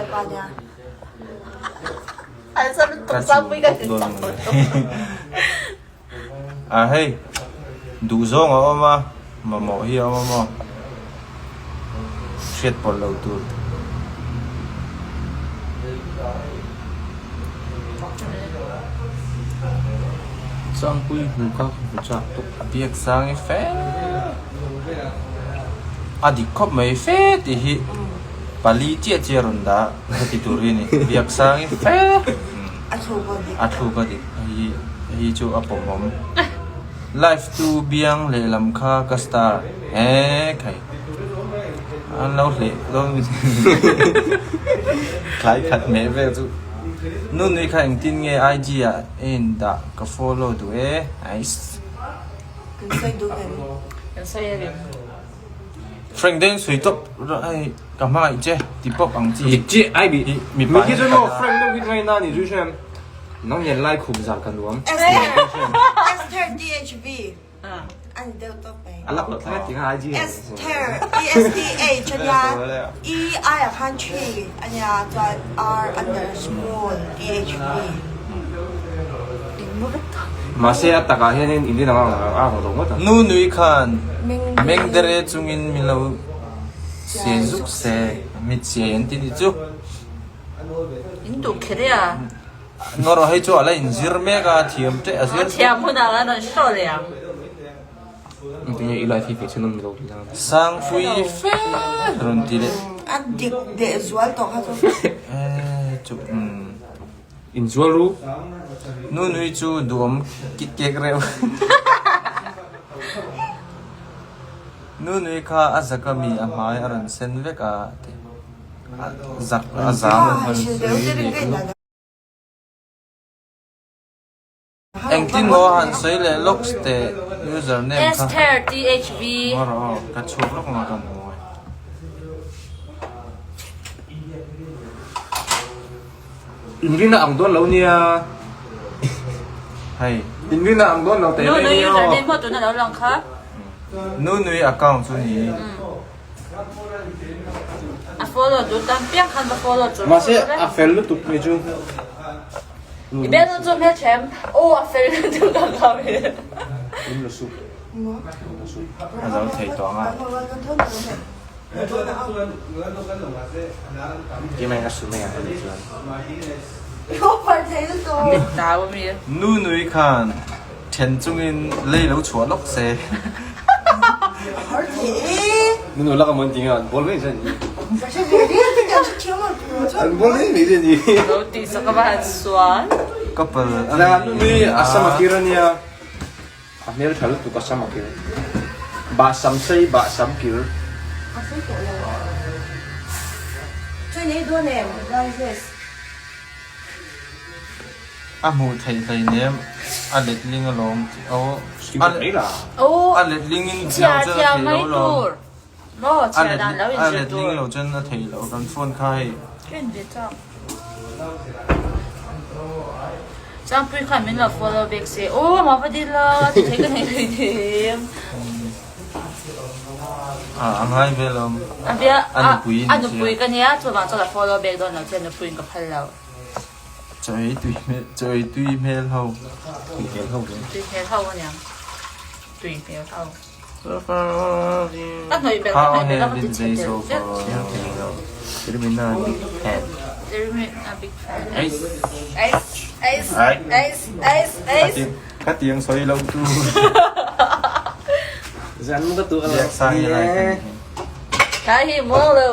bialpa nia. Ka chu pawp dawn ang le. A hei duh zawng a awm a, mamawh hi a awm a maw? Hriat pawlh loh tur. Changpui hmu kha ka hmu chak tawp. A biak sang i fe. A dik khawp mai fe tih hi pali chiah chiah rawn dah heti tur hi a ni. Biak sang i fe. A thluk a dik. A thluk a dik. Hei hi chu a pawmawm. Live tu biang lehlam kha ka star he khai. An lo hleh dawn mi tlai khat hmeh vel chu. Nunui kha engtin nge IG ah i in dah ka follow duh e. Aiss. Kan sawi duh em? Kan sawi a rim. Frank den sawi tawp hei ka hmangaih che ti pawp ang chi. Dik chiah ai bi. Mipa Mi khi chuan maw Frank deuh hi ngaina a ni zui hrem. Nang nen lai khum zar ka nuam. Esther DHV a ni deuh tawp mai. A lak loh thleng a ti nga IG. Esther E S T H a nia E I ah khan three a nia chuan R underscore D H V. Mahse a takah hianin in rinang ang a ang lo ngawt ang. Nu nui khan meng dere chungin min lo se zuk se, mit siai an ti ni chu. In duh kher e a. Ngawrawh hei chu a la inzir mek a, thiam teh a zir. Thiam hunah la rawn show leh ang. Engtin nge i life hi hmeichhe nawm ni lo tih nan. Sangpui fe rawn ti leh. A dik deh zual tawh kha chu. Eh chu umm. Inzual ru. Nu nui chu duhawm kik kek reuh. Nu nui kha a zak ami a hmai a rawn sen vek a ti. A zak a zam a hman sawi leh. Engtin maw han sawi leh lawks teh user name kha. Esther THV. Ngaw rawh aw, ka chhuak lawk ang a kan hmu e. Inrina ang dawn lo nia. Hei. Inrina ang dawn lo teh mai Nunui nia user aw. name maw tuna lo lang kha. Nunui account chu ni. A follow duh tam piang khan va follow chur Mahse chur e. a fel lutuk mai chu. I bel chu hmelthem aw a fel lutuk ka kha mi. In la sup. A lo thei tawh ang a. Keimah in a su mai ang a nih chuan. Tau a mi. Nu nui khan then chungin lei lo chhuah lawk se. Nu nui lak a mawn ting a, an bawl mai che a ni. An bawl mai mai che a ni. Lo tih sak a va han sual. Couple a ni. Nu nui a sam a kir a nia. A hmel tha lutuk a sam a kir. Bah sam sei bah sam kir. A sei tawh lo. Chaw nei dawn em rices. A hmuh theih hleinem a letling alawm tih aw a letling in lo chuan a theih lo lawm a letling lo chuan a theih loh kan phone kha hei. Changpui khan min lo follow bik se aw mah va dil la ti thei ka nei hleinem. A a ngai ve lo A bia a nupui a nupui ka nia chuvang chuan a follow back dawn lo che nupui in ka phal lo. Chawi tui hmel chawi tui hmel ho. Tui hmel ho Tui hmel ho aniang tui hmel ho. Ka hnawih belh ka How hnawih belh a have ka ti been chhe they tel so vek. far? Jeremina big fan. Jeremina big fan. Ais. Ais ais Ai. ais ais ais. Khatiang sawi lo tu. Zan ka tu ka Biak sang i lai kan hi. Ka hi maw lo.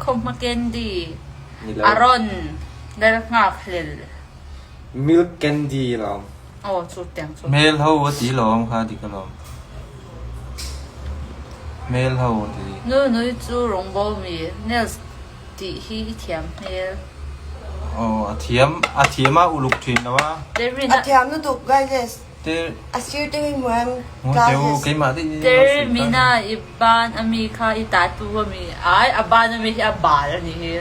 Khawhma candy. Aron lal nghak hlel. Milk candy lawm. Aw chu tiang chu. Hmel ho a ti lawm kha dik alawm. Hmel ho a ti. Nu nui chu rawngbâwl mi nails tih hi i thiam hmel. Aw a thiam a thiam a uluk thin lo a. A thiam lutuk guys. A sir te hi hmuh em classes. Termina i ban ami kha i tattoo ami ai a ban ami hi a bal ani hi.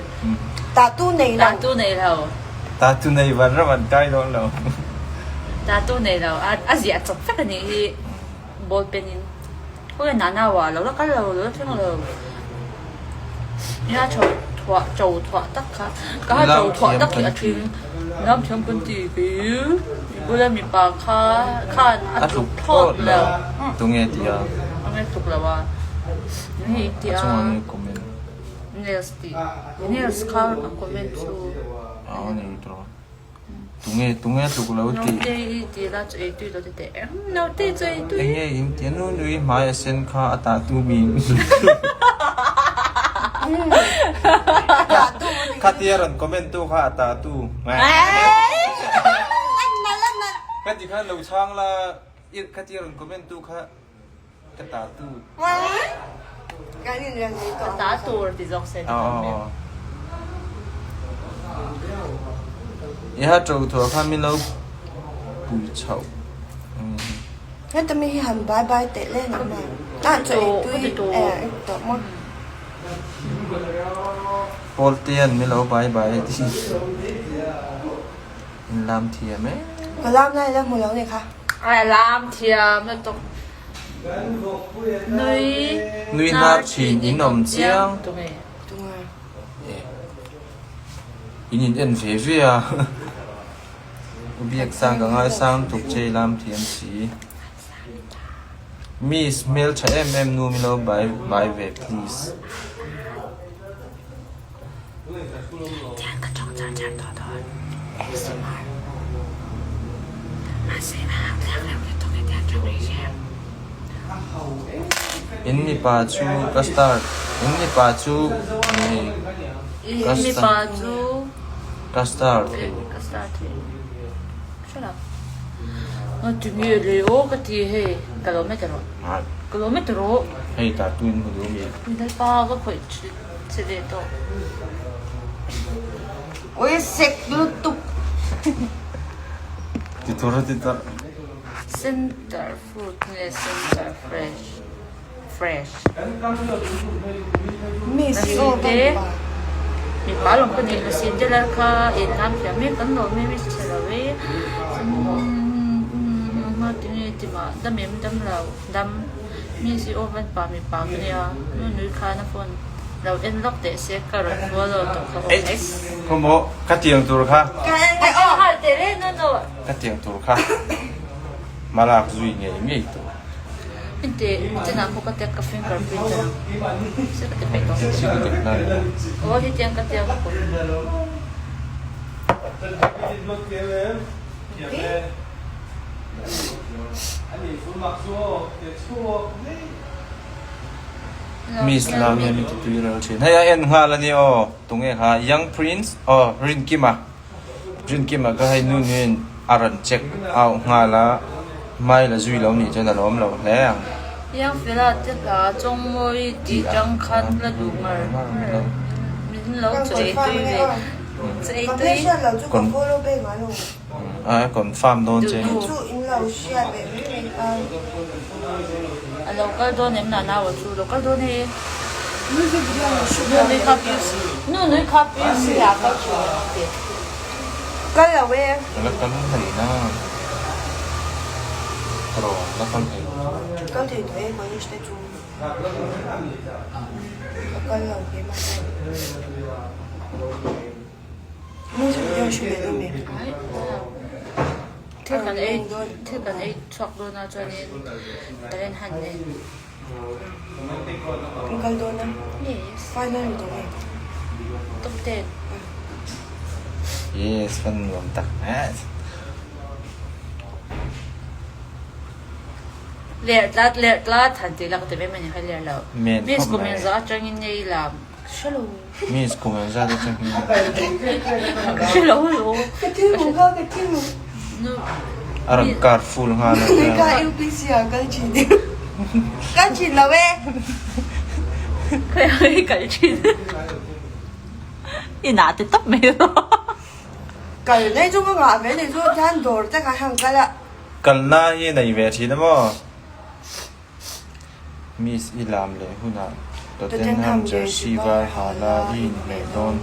Tattoo nei lo. Tattoo nei lo. Tattoo nei van ram an kai dawn lo. Tattoo nei lo a a ziah chawp vek ani hi ball pen in. Khawi nana wa lo la kal lo lo la thleng lo. Nia tho. thuah to thuah tak kha ka ha to thuah tak hi a ṭhing. Lam thiam kan ti kei i bula mipa kha khan a tluk thlawt lo. Tunge ti a? Tunge tluk lo a? Nge i ti a? A chungah nge comment? Nails tih nails kha a comment chu. A ni tawh. Tunge tunge tluk lo tih. Naute i ti la chu ei tui lo ti teh em naute chu ei tui. Enge in ti a nu nui hmai a sen kha a tah tu min. Khatia rawn comment tu kha a tah tu. Ka ti khan lo chhang la khatia rawn comment tu kha ka tah tu. Ka tah tur ti zawk se ni khan mi. I ha to thuah khan min lo pui chhoh. Heta mi hi han bai bai teh le nang ma. A chu ei tui e tawh maw. Pawltea'n min lo bai bai a ti. In lam thiam e. Ka lam lai la hmu lo ni kha. Ai lam thiam lutuk. Nui Nui hnar thin in awm chiang. Tunge. Tunge. In in en ve ve a. U biak sang ka ngaisang tuk che i lam thiam si. Miss hmeltha em em nu min lo bai bai ve please. In mipa chu ka star in mipa chu In mipa chu Ka star thei. Ka star thei. Hre lo. Nga ti nge le aw ka ti hei. Ka lo met rawh. Ka lo met rawh. Hei ta tu in hmu duh mi. Lalpa ka khawih che ve tawh. Ui sek lutuk. Ti tur a ti tar. Center fruit nge center fresh. Fresh. Miss i aw ka mipa. Mipa lawm ka nih asin te lal kha in lam thiam mek kan lo mi miss chhe lo e nga ti nge ti mah dam em dam lo dam miss i aw van pa mipa ka nia nu nui khan a phone lo en lawk teh se ka rawn follow tawh kha aw Eiss khawmaw ka tiang tur kha Ka en nge aw. Hal teh reng no no. Ka tiang tur kha malak zui ngei ngei tur. Miss lam hian min ti tui rel thin. Hei a en nghal a ni aw. Tunge kha Young Prince aw Rinkima. Rinkima ka hei nu nuin a rawn check out nghal a, hmai la zui lo nih chuan a lawm lo hle ang. Young fella te hla chawngmawi tih tang khan la duh ngar ngar min lo chu ei tui ve chu ei tui. A confirm dawn che ni. A lo kal dawn em nana aw chu lo kal dawn e. Nu nui kha piu si nu nui kha piu si a kal thin em te. Kal lo e. La kal thei na. Ro la kal thei lo. Kal thei tawh e college te chu. Ka kal lo keimah pawh. Music video hre leh dawn em? Thil kan ei thil kan ei chhuak dawn a chuanin talent hunt nen. Kan kal dawn a? Yes. Final ni tawh nge? Top 10. Yes, kan nuam tak eh. Ler tlat ler tlat han tih la ka ti mai mai ni kha ler lo. Men Miss khawp mai. kum engzah atangin nge i lam? Hre lo. Miss kum engzat atangin. Ka hre lo lo. Ka thil mu kha ka thil mu. Nu. A rawn kar full nghal a. Nui kha UPC ah kal thin. Kal thin lo e. Khawi ah kal thin. Inah te tawp mai rawh. Kal nei chu ka ngah ve ni chu hian dawr te kha hian kal a. Kalna hi nei ve thin a maw? Miss i lam leh hunah Tottenham jersey var ha la i inhmeh dawn.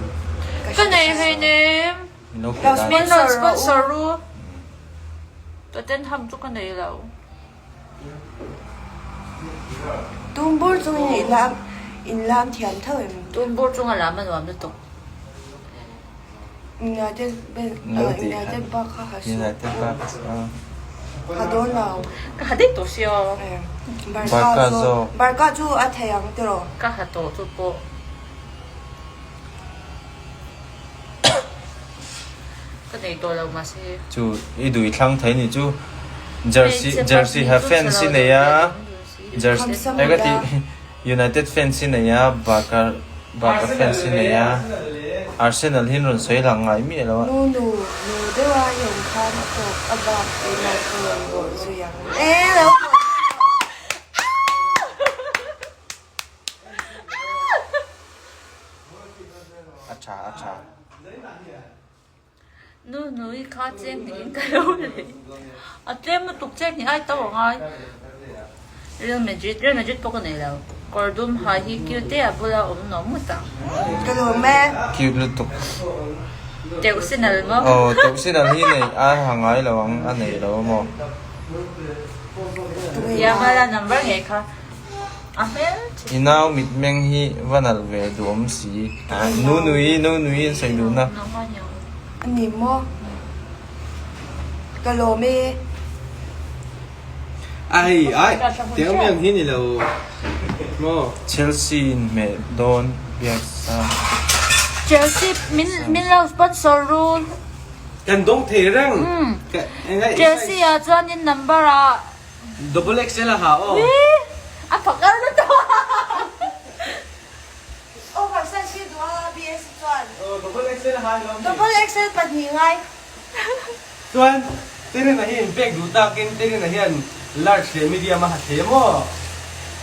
Ka nei hleinem. Min lo pe dan. Min lo sponsor ru. Tottenham chu ka nei lo. Tumbur chungin i lam. In lam thiam tho em? Tun bur chunga lam a nuam lutuk. United United bak kha ha su. United bak kha su. Ha dawn lo. Ka ha daih tawh sia. Barca chu Barca chu a thei ang tiraw? Ka ha tawh chu pawh. Ka nei tawh lo mahse. Chu i dui thlang thei ni chu Jersey Jersey ha fans i nei a Jersey eng a tih United fans i nei a Barca Barca fans i nei a Arsenal hi an rawn sawi lang ngai miah lo a. Nu nu nu deuh a i awm khan a tawp a bak keimah ka rawn bawh zui ang e lo bawh zui rawh. A tha a tha. Nu nui kha cheng hnih in ka lo lei. A tlem lutuk cheng hnih ai to a ngai. Real Madrid Real Madrid pawh ka nei lo. Kawr dum ha hi cute a bula awm nuam ngawt ang. Ka lawm e. Cute lutuk. Teuh sinal maw? Aw teuh sinal hi nei a ha ngai lo ang a nei lo maw? Yamala number ngei kha. A hmel I nau mitmeng hi va nalh ve duhawm si. Nu nui, nu nui an sawi duhna. A ni maw? Ka lawm e. Ai ai, tiang miang hi ni lo maw? Chelsea in hmeh dawn biak sa. Chelsea min min lo sponsor ru. Kan dawng thei reng. Chelsea ah chuan in number ah. Double XL a ha aw. A phakar lutuk a. Over size hi duh a BS chuan. Aw double XL a ha ilo mi. Double XL pahnih ngai. Chuan Terina hi in pek duh takin Terina hian large leh medium a ha thei a maw?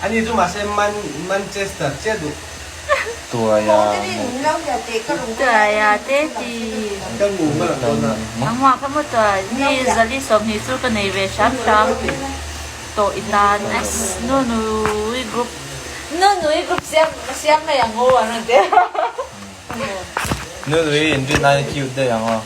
Ani chu mahse Man Manchester chiah duh. Tuaia Tuaia te ti. Nangmah kha maw tuai ni zali sawmhnih chu ka nei ve hram hram tawh i tan as nu nui group nu nui group siam siam mai ang aw an rawn ti Nu nui in rin ai cute daih ang aw.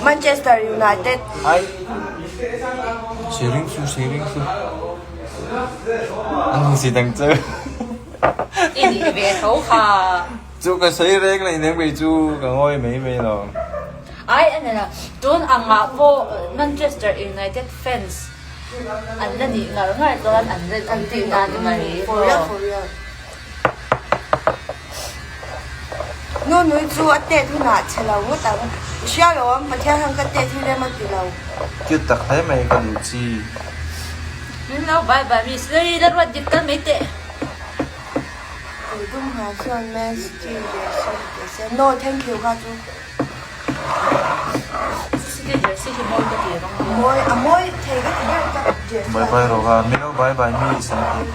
Manchester United. Ai Sharing su sharing su An hung si dang chu. I nih ve tho kha. Chu ka sawi reng leh nem kei chu ka ngawi mai mai lo. Ai a ni lo. Tun angah pawh Manchester United fans An la nih ngar ngar chuan an la an tih nan i mai. For real for real. Nu nui chu a tet hunah che lo ngawt ang. I hria lo ang Pathian hian ka tet hi rem a ti lo. Cute tak hle mai ka duh chi. Min lo bye bye miss Lei la ruat dik tal mai teh. Kei dum ha chuan Man City jersey teh se. No thank you kha chu. Bye bye rawh a, milo bye bye mi san tih.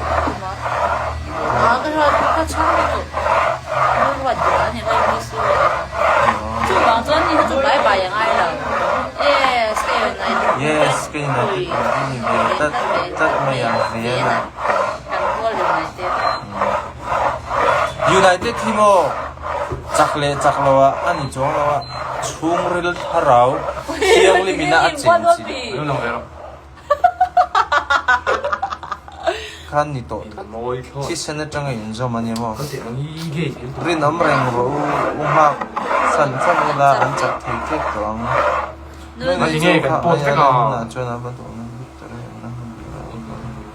Yes ka United party ni ve tlat tlat mai ang Vienna. United hi maw chak leh chak lo ah a ni chuang lo a, chhungril thlarau thianghlim ina a chenchilh khan ni tawh tlat. Thisen atanga inzawm a ni maw? Rinawm reng rawh u, u nghak fan fan ila an chak thei tep tawh ang. Nui chu kha aia la hunah chuan a va duh na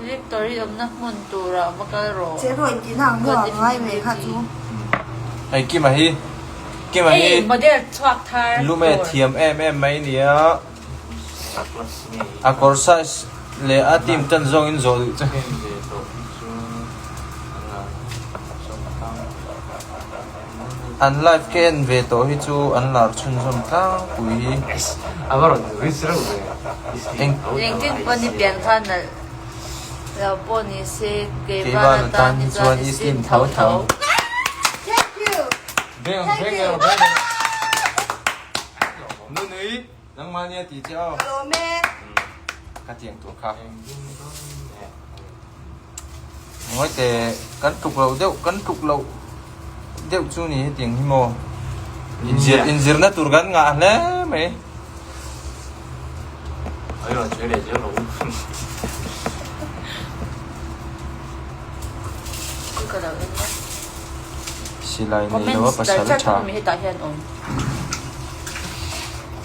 Victory awmna hmun turah va kal rawh. Victory awmna hmun turah va kal rawh. Che ruah in tihna ang hnuah ngai ve kha chu. Hei Kima hi Kima hi Hei model chhuak thar tur. Lume thiam em em mai nia. A kawr size leh a team tan zawng in zawh duh che. An live ka en ve tawh hi chu an lar chhunzawm tlangpui hi. Eng. Engtin pawh ni pian kha nalh lo pawh ni se Keivan atan hi chuan i slim tho tho. Thank you. Beng Thank beng you. emaw beng emaw. Nunui nangmah nia tih che aw. Ka lawm e. Ka tiang tur kha. Ngawi teh kan tluk loh deuh kan tluk loh deuh chu ni hetiang hi maw inzir inzirna tur kan ngah hle mai. rawn sawi leh zel rawh u. Ka lo en a. Silai nei lo a pasal tha. Comments mi hetah hian awm.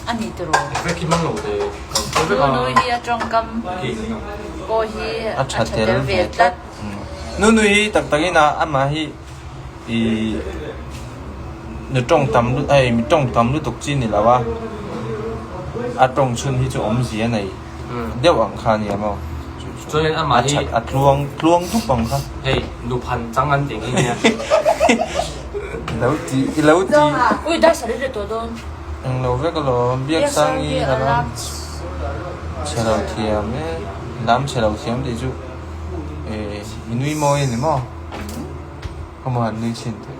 A ni tiraw? Vek hi mang lo te kan sawi vek a. Nunui hi a tawngkam pawh hi a tha tel ve tlat. Nunui hi tak takin a amah hi i nu tawng tam hei mi tawng tam lutuk chi ni lo a, a tawng chhun hi chu awmzia nei deuh ang kha a nia maw? Chuanin amah hi a that a tluang tluang dup ang kha. Hei nu phan chang an tih nghe nia. I lo ti i lo ti. Ui dar sarih leh tawh dawn. Eng lo vek alawm Biaksangi a lam chhe lo thiam e lam chhe lo thiam tih chu eh i nui mawi a ni maw? Come on nui chhin teh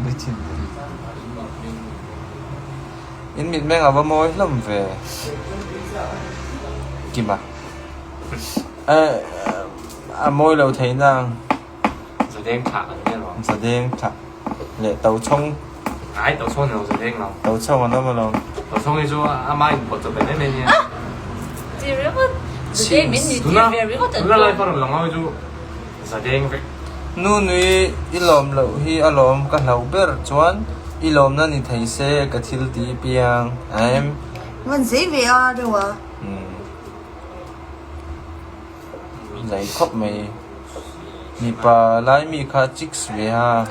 nui chhin teh in mitmeng a va mawi hlawm ve Kima eh a mawi lo thei nang Zadeng thlah kan nia lo Zadeng thlah leh Tochhawng Ai Tochhawng ni lo Zadeng lo Tochhawng an awm alawm Tochhawng hi chu ama inpawh chawp ve mai mai nia Ti ringawt Zadeng min ni tir ve ringawt an Tuna live a rawn lang ho hi chu Zadeng vek. Nu nui i lawm loh hi a lawm ka hlauh ber chuan i lawmna ni thei se ka thil ti piang em. Van zei ve a deuh a. Umm. Zei khawp mai. Mipa lai mi kha chicks ve a.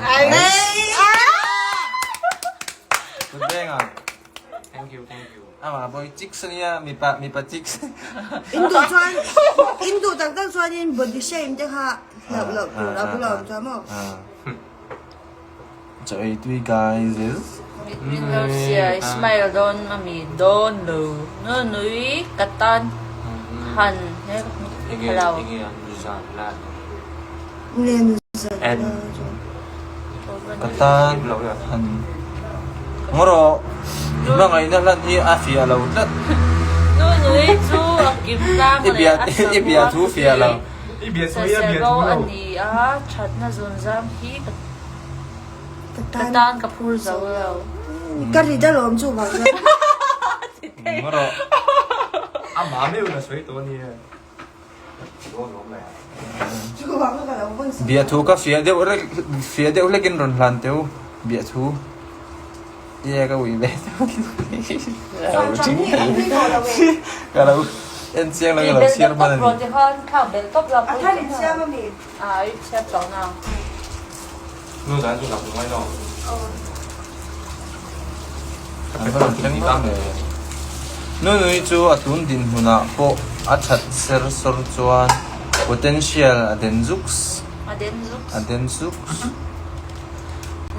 Kut veng ah. Thank you thank you. Amah pawh hi chicks a nia, mipa mipa chicks. In duh chuan in duh tak tak chuanin body shame te kha hlauh loh tur a bula awm chuan maw. Chaw ei tui guys is. Min lo siai smile dawn ami dawn lo nu nui ka tan han he Enge hello. enge an zan la. Nge nu zan la chuan. Ka tan han ngaw rawh. I hmangaihna hlan hi a fiah lo tlat. Nu nui chu a kim tlang leh a I bia thu fiah lo. Sasero a ni a, thatna zunzam hi ka tan ka phur zo lo. Ka ri dalawm chu vang chuan. Ngaw rawh. Amah meuh in a sawi tawh a nia. Biathu ka fiah deuh rek fiah deuh hlekin rawn hlan teh u biathu ye ka ui ve ka lo en chiang lo ka lo chhiar hman a ni. Nunui chu a tun dinhmunah pawh a that ser sawr chuan potential a den zuks. A den zuks. A den zuks.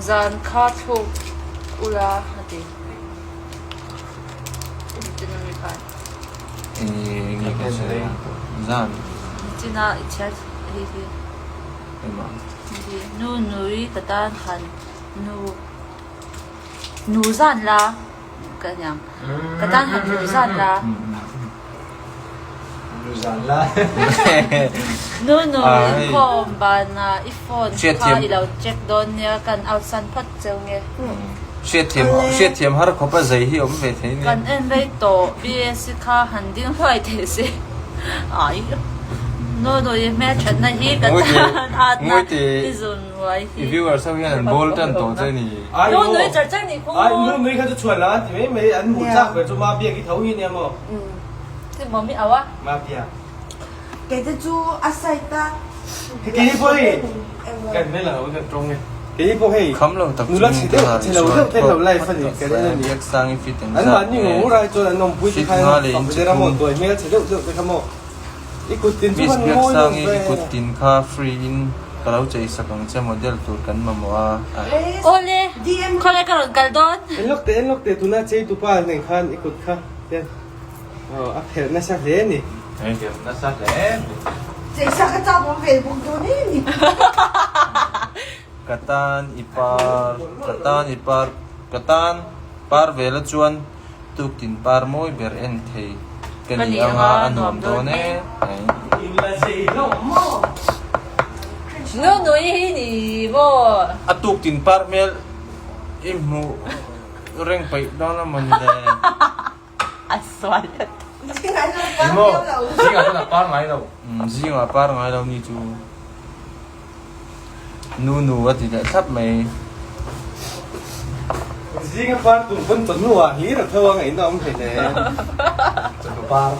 Zan kha thluk ula a ti. Nunui khan. Enge ka sawi a? Zan. China i chhiar hi hi. Nu nui ka tan han nu nu zan la ka niang ka tan han nu zan la nu zan la nu nu inkhawm bana i phone kha i lo check dawn nia kan out san phawt cheu nge hriatthiam hriatthiam har khawp a zei hi awm ve thei nia kan en rei tawh BSc kha han ding hluai thei se ai nu nu i hmelthatna hi ka tan atna i zun ruai hi I viewers ho hian an bawl tan tawh che ni. Nu nui char char ni khu. Ai nu nui kha chu chhuan lang an ti mai mai an hmuh chak ber chu ma biak i tho hi nia maw. Ti maw mi au a. Ma biak. Kei te chu a side a. Hei kei hi pawh hei kan hmel ang lo kan tawng e. Kei hi pawh hei Kham lo tak nula chungin chhe ka deuh har chhe lo chuan deuh ten lo pawh life a ni ka rin a ni. Biak sang i fit eng An zat mahni nge ngo rai chuan an awmpui te fit kha nga leh an inch fak thum. maw tuai hmel chhe deuh deuh te kha maw. I kut tin chu Miss kan Biak ngawi lo sang i ve. i kut tin kha free in ka lo chei sak ang che model tur kan mamawh a. Awle khawlai ka rawn kal dawn. En lawk teh en lawk teh tuna chei tupa nen khan i kut kha hian Aw a phelh nasa hle a ni. Phelh nasa hle a ni. Cheisa ka chak awm ve bawk dawn em ni. Ka tan i par, ka tan i par, ka tan par vela chuan tuktin par mawi ber en thei ka ni anga a nuam dawn e. In la zei hlauh maw? Nu nui hi ni maw? A tuktin par hmel i hmuh reng peih dawn a mawni le. A sual a ta. ngai lo par viau lo. Zingah chuan a par ngai lo. Zingah a par ngai lo ni chu. Nu nu a ti leh thlap mai. Zinga par tur pawn chawhnu ah hlir a tho a ngaihna awm hlei hle. Chawhnu par.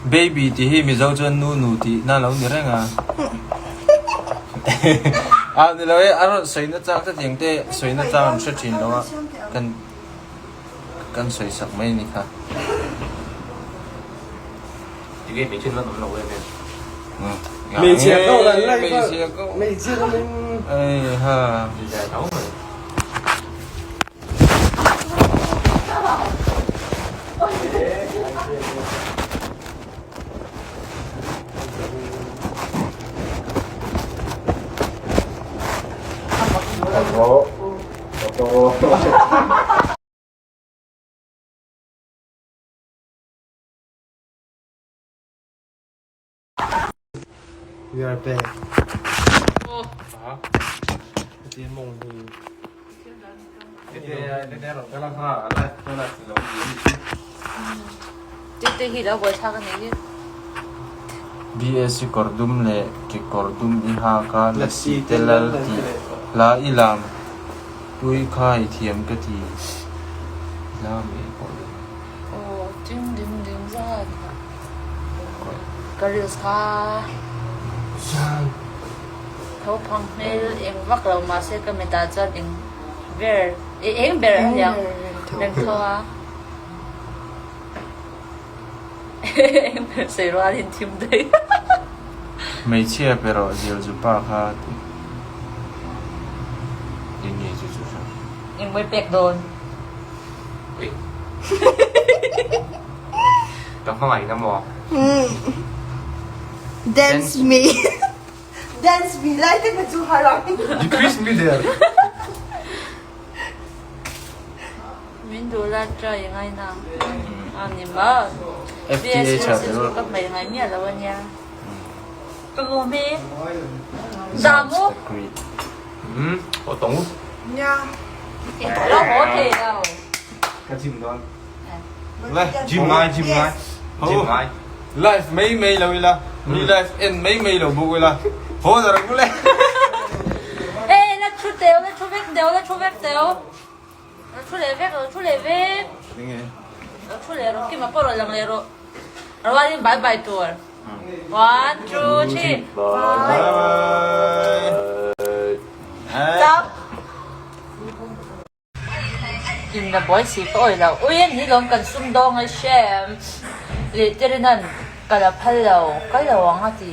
Baby tih hi Mizo chuan nu nu tih na lo ni reng a. A ni lo e, a rawn sawi na chang chutiang te sawi na chang an hre thin lo a, kan kan sawi sak mai a ni kha. Enge hmeichhe an awm lo em em. Hmeichhia ko lan lai kha hmeichhia ko min. Ei ha. Zai tho mai. We are back. Tete hi lo buaithlak a nih hi. BSc kawr dum leh kekawr dum i hak a, Lasi te lal tih hla i lam pui kha i thiam ka ti. Lam i pawh deuh. Aw ding ding ding zan ka reels kha tho phang hmel eng vak lo mahse ka mitah chuan eng ber eng ber a niang reng tho a eng ber sawi rualin thim daih. Hmeichhia pe rawh zil zu pa kha ti eng nge chu chu chu. Eng mawi pek dawn. Ka hmangaih na maw? Dance me Dance me lai te kha chu har ang. Decrease me there. Min duh la try ngai na a ni ma. FTH a chu ka hmei ngai miah lo a nia. Ka lawm e. Zam u. Aw tawng u. Nia. Lo haw thei lo. Ka gym dawn. Le gym ngai gym ngai. Gym ngai. Live mai mai lo ila. Mi live en mai mai lo bawk ila. Haw dar ang le. Hey, la thu teu, la thu vek teu, la thu vek teu. La thu leh vek, la thu leh vek. La thu leh rawh, kima pawh rawn lang leh rawh. Rualin bye bye tur. One, two, three. Bye bye. Stop. In la buai si ka awih lo. Ui ni lawm kan sum dawng a hrem. Leh Terinan ka la phal lo, kal lo ang a ti.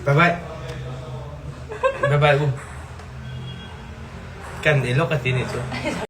Bye bye. Bye bye u. Kan i lawk a ti ni chu.